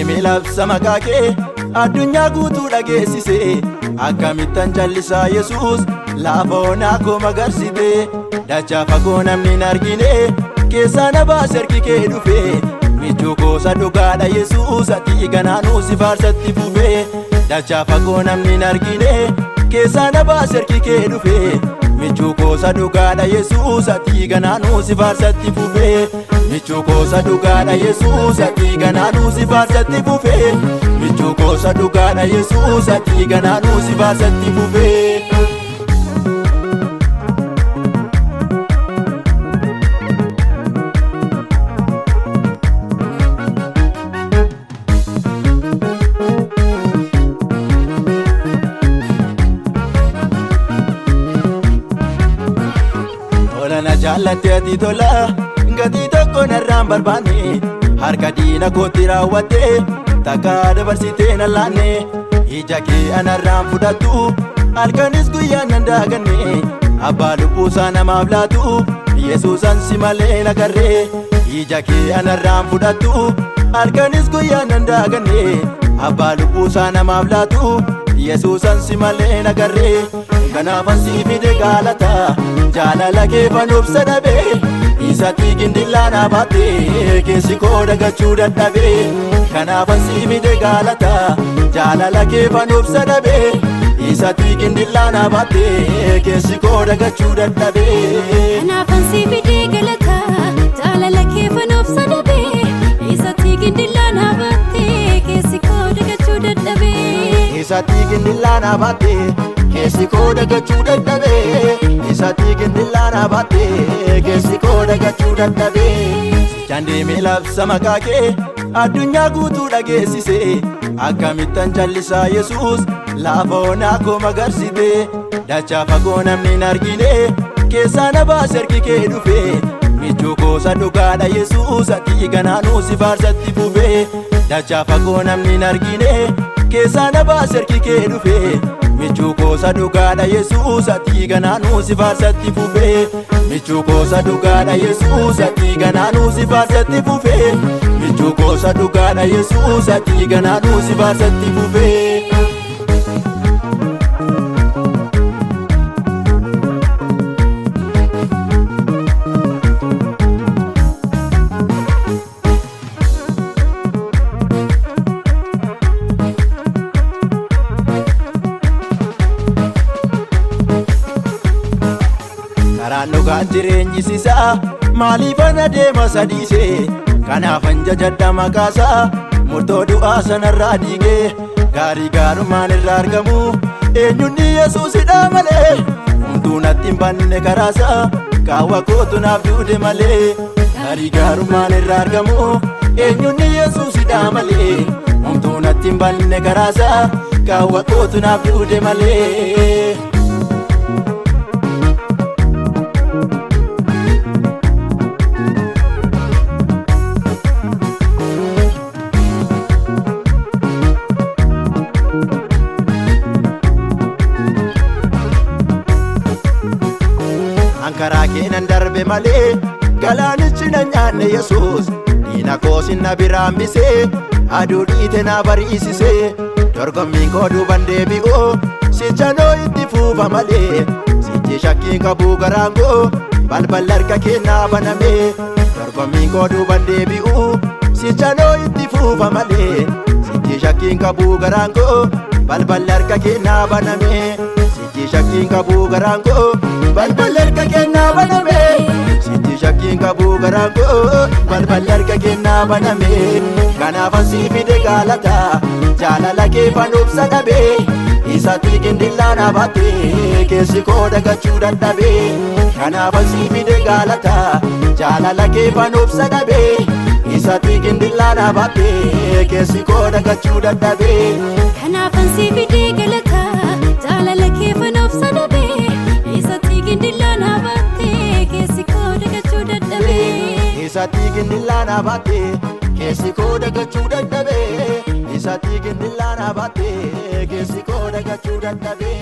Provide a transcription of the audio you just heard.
deemee labsa maqaa kee addunyaa guutuu dhageessise. Akkamittan callisaa Yesuus lafa onaa koo magarsite. Dachaa fagoo namni hin argine keessaa na baase harki kee dhufe. Michuu koosa dhugaadha Yesuus ati ganaanuu si faarsatti fufe. Dachaa fagoo namni hin argine keessaa na baase harki kee dhufe. Michuu koosa dhugaadha Yesuus ati ganaanuu si faarsatti fufe. Michuu koosa dhugaadha Yesuus ati ganaanuu si faarsatti fufe. Michuu koosa dhugaadha Yesuus ati ganaanuu si faarsatti fufe. Tola na jaallatte ati tola gatii tokko narraan barbaanne harka diina kootti raawwatte takka dabarsitee na laanne ija kee anarraan fudhattu halkanis guyyaa nan daaganne abbaa lubbuusaa namaaf laatu Yesuusan si malee nagarree ija kee anarraan fudhattu halkanis guyyaa nan daaganne abbaa lubbuusaa namaaf laatu Yesuusan si malee nagarree kanaafan si fide galata jaalala kee fanuuf sadhabee isatti gindillaa naa baatte keessi koo dagachuu dadhabee kanaafan si fide galata jaalala kee fanuuf sadhabee isatti gindillaa naa baatte keessi koo dagachuu dadhabee. Kanaafan si fidee galata jaalala kee fanuuf sadabee isatti gindillaa naa baattee keessi koo dagachuu dadhabee. Isatti gindillaa naa baatte keessi koo dagachuu dadhabee. Isatti gindillaa naa baatte keessi koo dagachuu dadhabee. Sichaan deemee labsa maqaa kee addunyaa guutuu dhageessise. Akkamittan callisaa Yesuus lafa onaa koo magarsite. Dachaa fagoo namni hin argine keessaa na baase harki kee dhufe. Michuu koosa dhugaadha Yesuus ati ganaanuu si faarsatti fufe. Dachaa fagoo namni hin argine keessaa na baase harki kee dhufe. Michuu koosa dhugaadha Yesuus ati ganaanuu si faarsatti fufe. Michuu koosa dhugaadha Yesuus ati ganaanuu si faarsatti fufe. Michuu koosa dhugaadha Yesuus ati ganaanuu si faarsatti fufe. Karaan dhugaan jireenyisisaa maaliifan adeema sadiise kanaafan jajadha maqaasaa murtoo du'aa sanarraa diigee gaarii gaarummaan irraa argamu eenyunni Yesuusidha malee homtuu natti hin banne karaasaa qaawwa kootu naaf duude malee gaarii gaarummaan irraa argamu eenyunni Yesuusidha malee homtuu natti hin banne karaasaa qaawwa kootu naaf duude malee. Ankaraa keenan darbe malee galaanichi na nyaanne Yesuus diina koos na biraan bisee aduu dhiite na bariisisee dorgommiin koo duuban deebi'u sichanoo itti fuufa malee sichi shakkiin qabuu garaan koo balballi harka keenyaa baname dorgommiin koo duuban deebi'u sichanoo itti fuufa malee sichi shakkiin qabuu garaan koo balballi harka keenyaa baname sichi shakkiin qabuu garaan koo balballi harka keenyaa baname sichi shakkiin qabuu garaan koo balballi harka keenyaa baname kanaafan si fide galata jaalala kee fanuuf sadhabee isatti gindillaa naa baatte keessi koo dagachuu dadhabee kanaafan si fide galata jaalala kee fanuuf sadhabee isatti gindillaa naa baatte keessi koo dagachuu dadhabee. Kanaafan si fidee galata jaalala kee fanuuf sadabee isatti gindillaa naa baattee keessi koo dagachuu dadhabee. Isatti gindillaa naa baatte keessi koo dagachuu dadhabee. Isatti gindillaa naa baatte keessi koo dagachuu dadhabee.